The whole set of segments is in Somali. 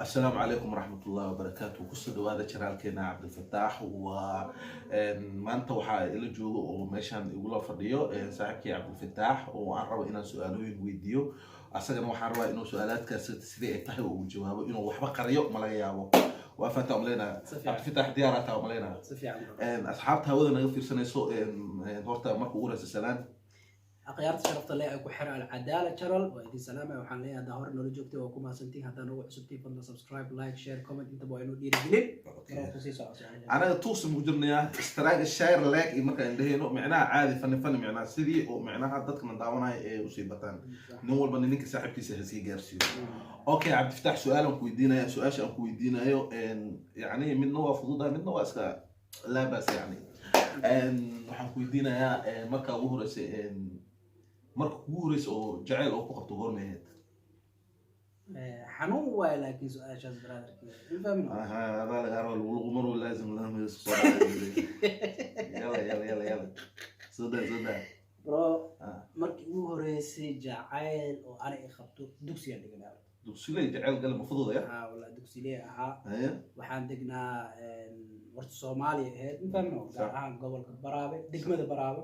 Asalaamu calaykum waraxmatullahi wabarakaatu. Kusoo dhawaada channelkeena Cabdilfataax. Waa maanta waxaa ila jooga oo meeshaan igula fadhiyo saaxiibkii Cabdilfataax, oo aan rabo inaan su-aalooyin weydiiyo. Asagana waxaan rabaa inuu su-aalaadkaas sidii ay tahay uu jawaabo, inuu waxba qariyo ma laga yaabo. Waa fahantaa umaleynaa? Si fiican. Cabdilfataax, diyaar ataa umaleynaa? Si fiican. Asxaabta hawada naga fiirsanayso, horta marka ugu horeysa salaan. Akhyaarta sharafta leh ay ku xiran Alcadaala Channel, waa idin salaamaya. Waxaan leeyahay, haddaa hore noola joogtay waa ku mahadsantihin, haddaa noogu cusubtiin fadlan subscribe, like, share, comment, intaba waa inoo dhiirigelin. Markaa kusii soco su'aalaha. Anaga tuusa mugu jirnayaa strike, share, like iyo markaan indhahayno micnaha caadi, fani fani, micnaha sidii oo micnaha dadkana daawanaya ee usii bataan. Nin walba ninka saaxiibkiisa ha sii gaarsiiyo. Okay, Cabdifatax, su-aal aan ku weydiinaya. Su-aasha aan ku weydiinayo, yani midna waa fududahay, midna waa iska laabaas. Yani waxaan ku weydiinayaa, marka ugu horeysa, marka kugu horeysa oo jacayl oo ku qabto, goormay ahayd? Xanuun waaye, laakiin su-aashaas, brotherki, ma fahmin. Aha, هذا laga rabo lagu maro laazim lama soo dhacay. Yalla yalla yalla yalla, soo daa, soo daa. Bro, Ah. markii ugu horeysay jacayl oo ani i qabto dugsigaan dhiganaa. Dugsiley jacayl gale ma fududaya? Haa wallah, dugsiley ahaa. Haye. Waxaan degnaa, horta Soomaaliya ahayd, ma fahmin, gaar ahaan gobolka Baraabe, degmada Baraabe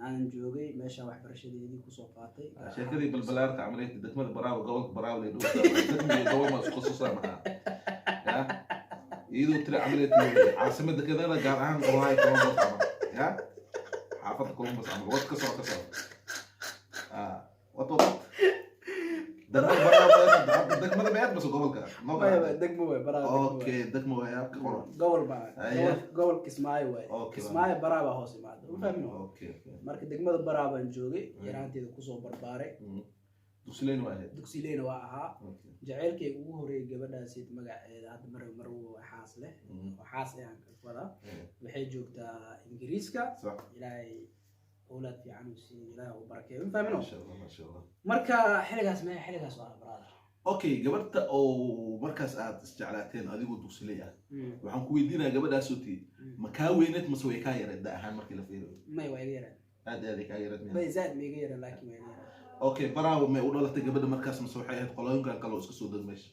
aan joogay. Meesha waxbarashadeedii kusoo qaatay. Sheekadii balbalaarka camaliyada degmada Baraawe, gobolka Baraawe la dhaho, degmada gobol ma isku khusuusaa maxaa ya iyadoo tiri camaliyada caasimada Canada, gaar ahaan Ohio, Columbus camal, ya xaafadda Columbus camal. Wad ka soo, ka soo, ah, wad wad degmada Baraawe, degmada meed mase gobolka? No. Maya, degmo waay, Baraabe degmo waay. Okay, degmo waay ka qoran. Gobol baa Aye. gobol Kismaayo waay. Kismaayo Baraaba hoos imaada, ma fahmin? Okay. Marka degmada Baraabaan joogay, yaraanteeda kusoo barbaaray. Dugsileyn waa ahayd? Dugsileyna waa ahaa. Jaceylkay ugu horeeyay gabadhaasi magaceeda hadda mar xaas leh oo xaas ayaan ka wadaa. Waxay joogtaa Ingiriiska. Ilaahay owlaad fiican uu siiyo, Ilaahay uu barakeeyo, ma fahmino? Maasha Allah, maasha Allah. Marka xilligaas maya, xilligaas waa, brother. Okay, gabadha oo markaas aad isjeclaateen adigoo dugsiley ah, waxaan ku weydiinaya, gabadhaasoo tii ma kaa weyneed mase way kaa yareed da ahaan markii la fiiriyo? May, waa iga yareen. Aad aad ay kaa yareed miya? May, zaaid ma iga yareen, laakiin waa iga yareen. Okay, Baraawo may u dhalatay gabadha markaas mase waxay ahayd qolooyinkan kale oo iska soo deg meesha?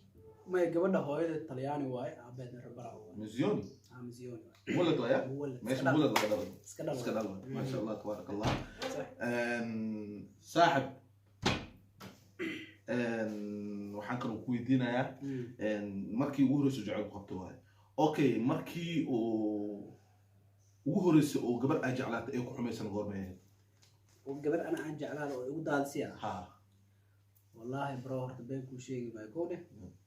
May, gabadha hooyada Talyaani waaye, aabeedna reer Baraawo waaye. Museoni. Ah, Misioni waaye. Mulad waaya. Muwalad. Meesha Iska dhal. mulad laga dhalay. Iska dhal. Iska dhal, maasha Allah, tabaaraka Allah. Saaxib, waxaan kaloo ku weydiinayaa, markii ugu horreysay jacayl ku qabto waaye. Okay, markii uu ugu horreysay oo gabar ay jeclaatay ay ku xumaysan, goormay ahayd? Oo gabar ana aan jeclaada oo igu daadisiya? Ha. Wallaahi bro, horta been kuu sheegi maayo, kow dheh.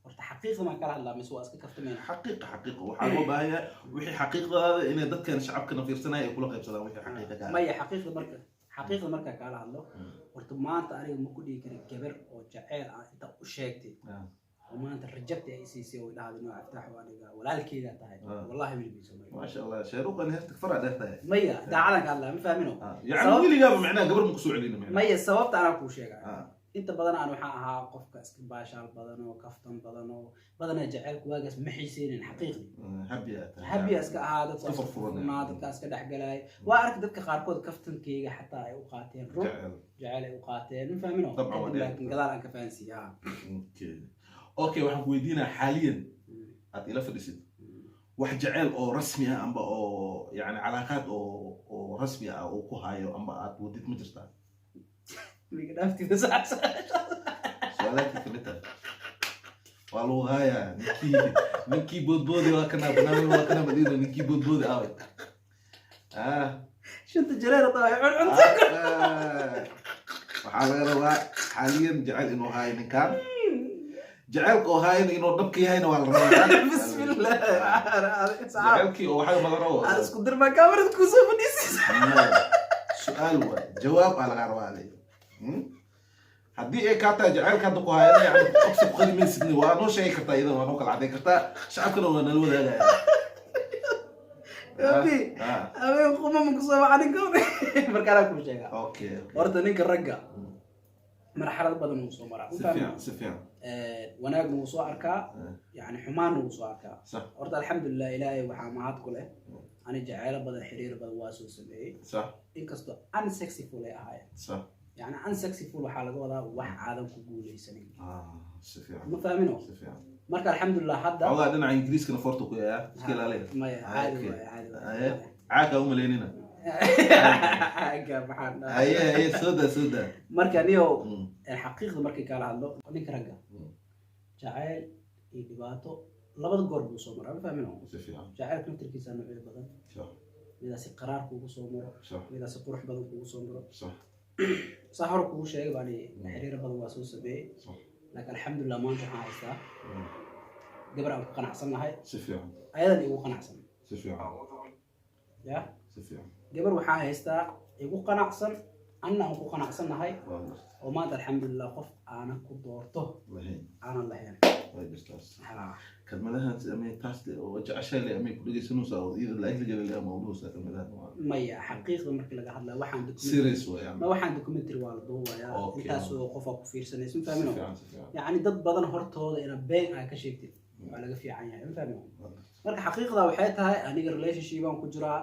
Horta xaqiiqda maan kala hadlaa mise waa iska kaftamayna? Xaqiiqa, xaqiiqa waxaa loo baahan yahay wixii xaqiiqdaada inay dadkan shacabkana fiirsanaya ay kula qaybsadaan wixii xaqiiqa kaa. Maya, xaqiiqda marka kaala hadlo, horta maanta aniga ma ku dhihi kara gabar oo jaceyl ah inta u sheegtay oo maanta reject ay siisay oo dhahday, "Noo Aftaax, aniga walaalkeyda tahay." Wallahi weli mayso marin. Maasha Allah, sheeruqan heerta fara dheer tahay. Maya, daacadan ka hadlaa, ma fahmino? Yani weligaaba macnaha gabar ma kusoo celina macnaha? Maya, sababta anaa kuu sheegaya. Inta badan aan waxaan ahaa qofka iska baashaal badan oo kaftan badan oo badanaa jaceylku waagaas ma xiiseynin xaqiiqdii. Happy aad tahay. Happy iska ahaa, dadka Iska furfuran. Furnaa, dadka iska dhexgalay. Waa arkay dadka qaarkood kaftankeyga xataa ay u qaateen run jecel. Jaceyl ay u qaateen, ma fahmino? Dabcan waa Kadib dhici laakiin kartaa. gadaal aan ka fahansiiya. Okay, waxaan ku weydiinaya, xaaliyan aad ila fadhisid, wax jecel oo rasmi ah amba oo yani calaaqaad oo rasmi ah oo ku hayo amba aad wadid ma jirtaa? Miga dhaaftida sax. Su-aalaadkii kamid tahay waa lagu haayaa. Ninkii boodboodi waa kana barnaamij, waa kana madiina, ninkii boodboodi aaway, ah? Shanta jareer hadda way cuncunta. Ah, waxaa laga rabaa xaaliyan jecel inuu haayo ninkan, jaceylka oo haayana inuu dhabka yahayna waa la rabaa. Bismillah. Jaceylkii oo waxaa mala rabo. Aan isku dirmaa kaamarada kusoo fadhiisiisa. Su-aal waay, jawaab aa laga rabaa adiga. Haddii ay kaa tahay jaceylka hadda ku haayana, yani qofsi ku qali maysidni, waa noo sheegi kartaa, iyadana waa noo kala caddayn kartaa, shacabkana waa nala wadaagaya. Abi. Habeen quma ma kusoo wacanin kawne markaanaa kuu sheegaa. Okay. Horta ninka ragga marxalad badan wuu soo maraa. Si fiican, si fiican. Wanaagna wuu soo arkaa, yani xumaanna wuu soo arkaa. Horta alxamdulilah, Ilaahay waxaa mahad ku leh, ani jaceylo badan, xiriir badan waa soo sameeyey, inkastoo unsuccessful ay ahaayeen. Yani unsuccessful waxaa laga wadaa wax aadan ku guuleysanin. Ah, si fiican. Ma fahmino? Si fiican. Marka alxamdulilah hadda Xogaa dhinaca Ingiriiskana forta ku yayaa, iska ilaaliya. Maya, Ah, caadi okay. waaye, caadi Haye. waaye. Caaka u malaynina. Caaga maxaan dhahaa? Haye, haye, soo daa, soo daa. Marka niyo, xaqiiqda markii kala hadlo, ninka ragga jacayl iyo dhibaato labada goor buu soo maraa, ma fahmino? Si fiican. Jacaylka naftirkiisa noocyo badan, midaasi qaraar kugu soo maro, midaasi qurux badan kugu soo maro. Saa hore kugu sheegay baan, xiriiro badan waa soo sameeyey, laakiin alxamdulilah maanta waxaan haystaa gabar aan ku qanacsannahay, Si fiican. ayadan igu qanacsan. Si fiican. Ya. Si fiican. Gabar waxaan haystaa igu qanacsan, anna aan ku qanacsannahay, Waa garta. oo maanta alxamdulilah qof aanan ku doorto Lahayn. aanan lahayn. Waa jirtaas. Ha. Kelmadahan amay taas oo jeceshay le amay ku dhegeysanaysaa oo iyada la ajligeeda le ama udhuhusaa kelmadahan waa Maya, xaqiiqda markii laga hadlayo, waxaan documentary serious waa yani. Ma waxaan documentary waa la duubayaa, intaasoo qofaa ku fiirsanaysa, ma Si fahmino? fiican, si fiican. Yacni dad badan hortooda ina been aa ka sheegtid waa laga fiican yahay, ma fahmino? Waa garta. Marka xaqiiqda waxay tahay, aniga relationship aan ku jiraa,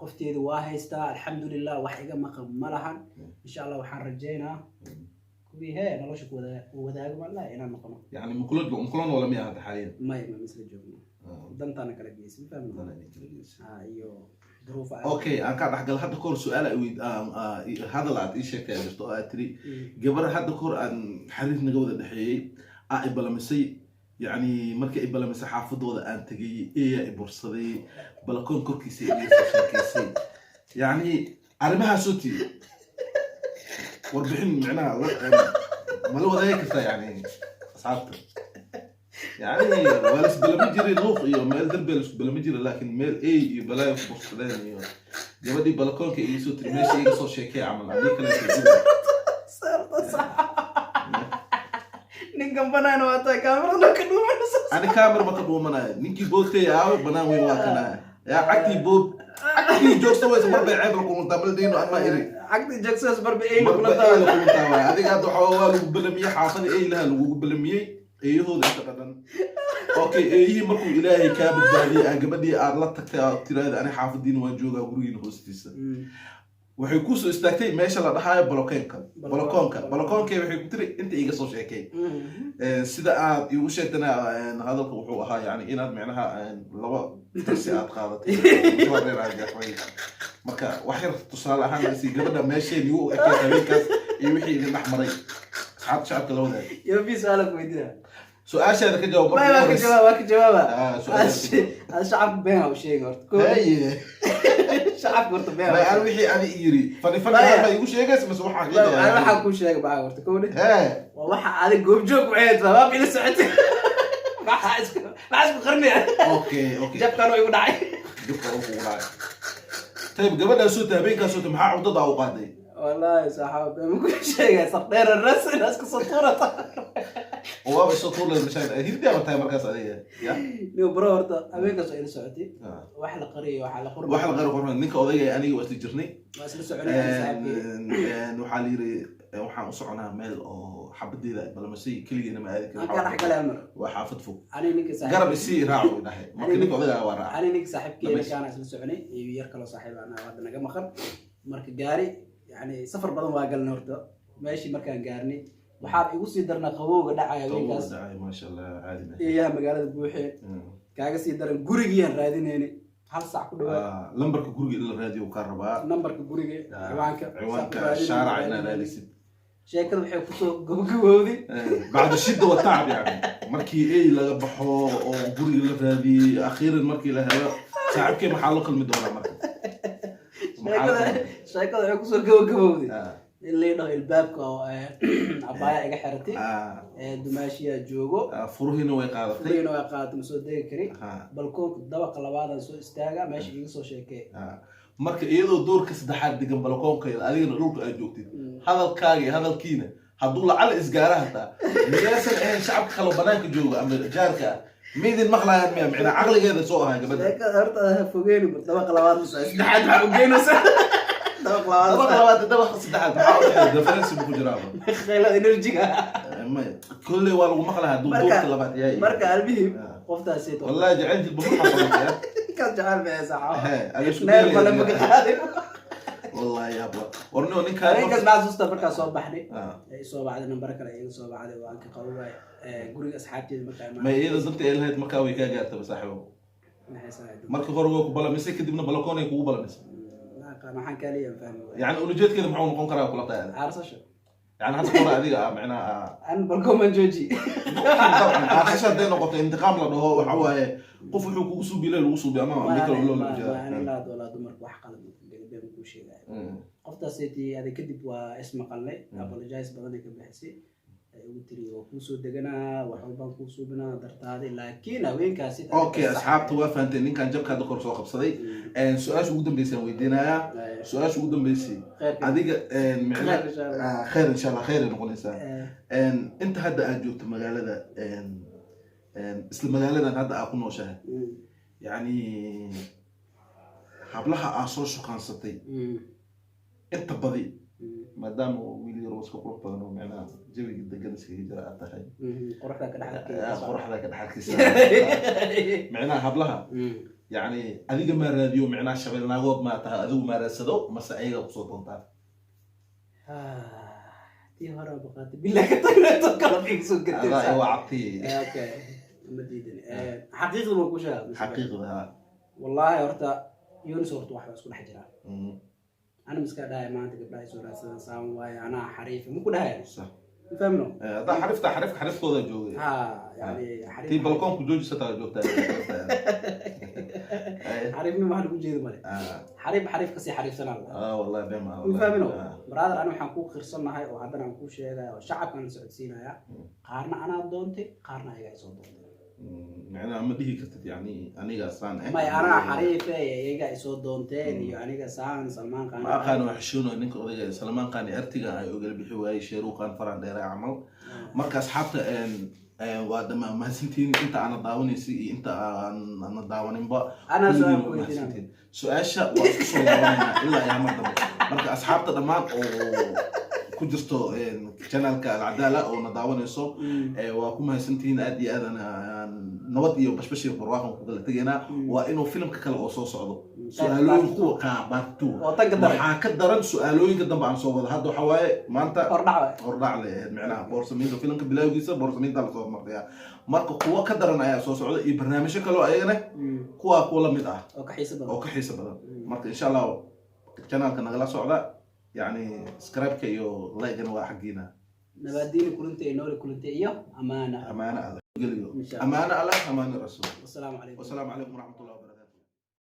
qofteedu waa haystaa, alxamdulilah, wax iga maqan ma lahan. Insha Allah waxaan rajaynaa kuwii hee nolosha ku wadaago ma inaan noqono. Yani mukula mukula noola miya hadda xaaliyan? Maya, ma misla joogno, dantaana kala geysa, ma fahmino? Dana idin kala geysa. Ha, iyo duruufa. Okay, aan kaa dhexgal. Hadda kahor su-aal ay weyd hadal aad ii sheegtay aad jirto oo aad tiri gabar hadda kahor aan xiriir naga wada dhexeeyey aa ibalamisay, yacni markii ibalamisay xaafadooda aan tegay, eeyaa i bursaday, balakoon korkiisa iga soo sheekeysay, yacni arrimahaasoo tii warbixin micnaha mala wadaagi kartaa yani asxaabta? Yani waa laisbalami jiray, luuq iyo meel darbe laisku balami jiray, laakiin meel ey iyo balaayo ku bursadeen iyo gabadhii balakoonka iga soo tiri meesha iga soo sheekay camal adii kale. Ninkan banaan waa tahay, kaamirada ka dhuumanaysa. Ani kaamir ma ka dhuumanaya. Ninkii boodtay aawe? Banaan weyn waa kanaya yaa cagtii bood, cagtii joogsa waysa marbay ceeb la kuluntaa maldayno ama iri. Cagtii joogsadas marba eyna marba kula ey la tahay. Kuluntaa waay. Adiga hadda waxaa waa lagu balamiyey xaafada, eylaha lagugu balamiyey, eeyahooda inta dhadhan. Okay, eeyihii markuu Ilaahay kaa badbaadiyey, aa gabadhii aad la tagtay, aad tiraahda ani xaafadiina waan joogaa, gurigiina hoostiisa, waxay kusoo istaagtay meesha la dhahaayo balokoonka, balokoonka, balokoonkay waxay ku tiri inta iiga soo sheekay. Sida aad iigu sheegtana, hadalka wuxuu ahaa yani inaad micnaha laba taxi aad qaadatay soo reer aad gaafay. Marka wax yar tusaale ahaan si gabadha meesheen igu ekeed habeenkaas iyo wixii idin dhex maray asxaabta shacabka la wadaag. Yo bi, su'aala ku weydiina. Su-aashaada ka jawaab. May, waa ka jawaab, waa ka jawaaba. Ah, su-aashaada ka Aad shacabka been ha u sheegi horta. Haye. Shacabka horta been ha May u aan sheegi. Wixii adi yiri fani fani Maya. ma igu sheegaysa mise waxaa Ani waxaan kuu sheegay baa horta kowdhe. Hee. Waa waxa adig goobjoog u ahayd, waa ila socotay. Maxaa isku qarnaya? Okay. Jabkan oo igu dhacay. Jabka uu kugu dhacay. Tayib, gabadhaasoo ta habeenkaasoo ta maxaa cudada u qaaday? Wallahi saaxiib, been ku sheegay, saqdheer ras inaas ka soo tuurata. Oo waaba soo tuurlay mashaan hirdi ama tahay markaas adiga ya. Niyo bro, horta habeenkaas oo ila socotay, Ah. wax la qariyo, waxa la qurbo. Wax la qari qorma, ninka odayga iyo aniga waa isla jirnay. Waa isla soconay ani saaxiibkay. Waxaa la yiri waxaan u soconaa meel oo xabadeeda balmasay, keligeena ma aadi Aan ka dhex galay amar. Waa xaafad fog. Ani ninka saaxiib Garab isii raac uu dhahay. Marka ninka odayga waa raac. Ani ninka saaxiibkay Dhamays. ninkaan isla soconay iyo yar kaloo saaxiib aan hadda naga maqan. Marka gaari yani safar badan waa galnay. Horta meeshii markaan gaarnay waxaa igu sii darnaa qabowga dhacaya habeenkaas. Dhacay, maasha Allah, caadi ma Eeyaha magaalada buuxee, kaaga sii daran gurigiiyaan raadinaynay 1 saac ku dhawaad. Ah, lambarka guriga in la raadiyo kaa rabaa. Nambarka guriga, ciwaanka. Ciwaanka. Saac ku raadinayna, shaaraca inaad raadinaynay. raadisid. Sheekada waxay kusoo gabagabowday bacda shidda wa tacab, yani markii ey laga baxo oo guriga la raadiyey, akhiiran markii la helo saaxiibkay maxaa la kulmi doonaa marka? Maxaa la sheekada kulmi? Sheekada waxay kusoo gabagabowday in lii dhaho ilbaabka oo cabaaya iga xiratay, dumaashiyaa joogo. Ah, furuhiina way qaadatay. Furiina waa qaadatay, ma soo degi kari. Balkoonka dabaqa labaadaan soo istaaga, meesha iiga soo sheekee. Ah. Marka iyadoo doorka saddexaad degan balkoonkeeda, adigana dhulka aad joogtid, hadalkaaga iyo hadalkiina hadduu lacala isgaara hataa miyaysan ahayn shacabka kaloo banaanka jooga ama jaarka ah miydin maqlayaan miya? Micnaa caqligeeda soo ahaa gabadha. Sheekada horta ha fogeeni bar, dabaqa labaad mase saddexaad waxaa u geynaysa dabaqa labaad. Dabaqa labaad iyo dabaqa saddexaad maxaa u dhexeeya? Difference buu ku jiraaba. Khaylada energy-ga. Maya, kolley waa lagu maqlahaa hadduu doorka labaad yahay. Marka almihim, Ah. qoftaasi Wallahi jecel jilba ma xafadaa. kaas jecel baa saxa He, adiga isku neer dayaya. bale maka qaadin. Wallahi yaab warno ninkaa. Habeenkaas maxaa xasuustaa? Markaa soo baxnay, Ah. ee soo baxday, nambaro kale iga soo baxday oo aan ka qaban waay guriga asxaabteeda markaa Ma iyada danta ay lahayd markaa way kaa gaartaba, saaxiibo. Maxay sahay? Marka hore way ku balamisay, kadibna balakoon ay kugu balamisay. Ma aqaan waxaan kaa leeyahay, fahmi waay. Yani ulajeedkeeda muxuu noqon karaa kula tahay? Aarsasho. Yani hadda hore adiga ah macnaha An balkoon jooji. Dabcan aarsasho hadday noqoto, intiqaam la dhaho, waxa waaye qof wuxuu kugu suubi lagu suubi ama mid kale loo jeeda. Ilaa walaa dumarku wax qalad been kuu sheegaya. Qoftaaseti adig kadib waa ismaqalnay, apologize badan ay ka bixisay, ay ugu tiri waa kuusoo deganaa, wax walbaan kuu suubinaa dartaadi, laakiin haweenkaasi. Okay, asxaabta waa fahanteen ninkan jabka hadda kor soo qabsaday. Su-aasha ugu dambeysay aan weydiinayaa, su-aasha ugu dambeysay adiga micna Khayr insha Allah. Ah, khayr insha Allah, khayr ay noqonaysaa. Inta hadda aad joogto magaalada, isla magaaladan hadda aad ku nooshahay, yacni hablaha aad soo shuqaansatay inta badi, maadaama wiil yar oo iska qurux badan oo micnaha jawiga degan iskaga jira aad tahay, Quruxda ka qoraxda ka dhexalkiisa, micnaha hablaha, yacni adiga maa raadiyo, micnaha shabeelnaagood maa tahay, adigu maa raadsado mase ayaga kusoo doontaa? Tii hore baqaati bilaa ka tagneeto kala igsoo adaa gatay. Iwa cabti. Okay, ma diidan, xaqiiqda baan ku sheegaa. Xaqiiqda ha. Wallaahi horta Yunis, horta wax baa isku dhex jiraa. Ana miska dhahay maanta gabdhaha soo raadsadaan saan waaye, anaa xariifa ma ku dhahay. Sax. Ma fahmno? Haddaa xarifta xarifka xariftooda joogay. Ha, yani xariif. Tii balkoonku joojisataa joogtaa. Xariifnimo wax lagu jeedo male. Xariif xariif kasii xariifsanaa la. Ah, wallahi been ma. Ma fahmino, brother? Ani waxaan kuu qirsanahay oo haddana aan kuu sheegaya oo shacabkaan la socodsiinaya, qaarna anaa doontay, qaarna ayagaa isoo doontay. Macnaha ma dhihi kartid yani aniga saan eh. May, anaa xariife iyaga isoo doonteen iyo aniga saan Salmaan Qaan. Ma aqaan, wax xishoonaya ninka odayga Salmaan Qaan artiga ay ogala bixi waayey Sheeruuqaan faraan dheeraa camal. Marka asxaabta waa dhamaan mahadsantihiin inta aana daawanaysay iyo inta aan ana daawaninba. Anaa su-aal kulligiin ku waa weydiinaa. mahadsantihiin. Su-aasha waa isku soo laabanayna ilaa iyo mar dambe. Marka asxaabta dhammaan oo ku jirto channelka Alcadaala oo na daawanayso, waa ku mahadsantihiin aad iyo aad. Aan nabad iyo bashbash iyo barwaaqan ku kala tegaynaa. Waa inuu filimka kale oo soo socdo su-aalooyin kuwa kaa part two. Oo tan ka daran. Waxaa ka daran su-aalooyinka dambe aan soo wada. Hadda waxaa waaye maanta hordhac waay. Hordhac le micnaha boorsamiinta filimka bilowgiisa, boorsamiinta lasoo martaya. Marka kuwa ka daran ayaa soo socda iyo barnaamijyo kale oo ayagana kuwa kuwa lamid ah oo ka xiiso badan. Oo ka xiiso badan. Marka insha Allah channelka nagala socda, yani subscribe-ka iyo like-gana waa xaggiina. Nabaadiini kulinte iyo nooli kulinte iyo amaana. Amaano Allah geliyo. Insha Allah. Amaano Allah, amaano rasuul. Wasalaamu calaykum. Wasalaamu calaykum waraxmatullahi wabarakatu.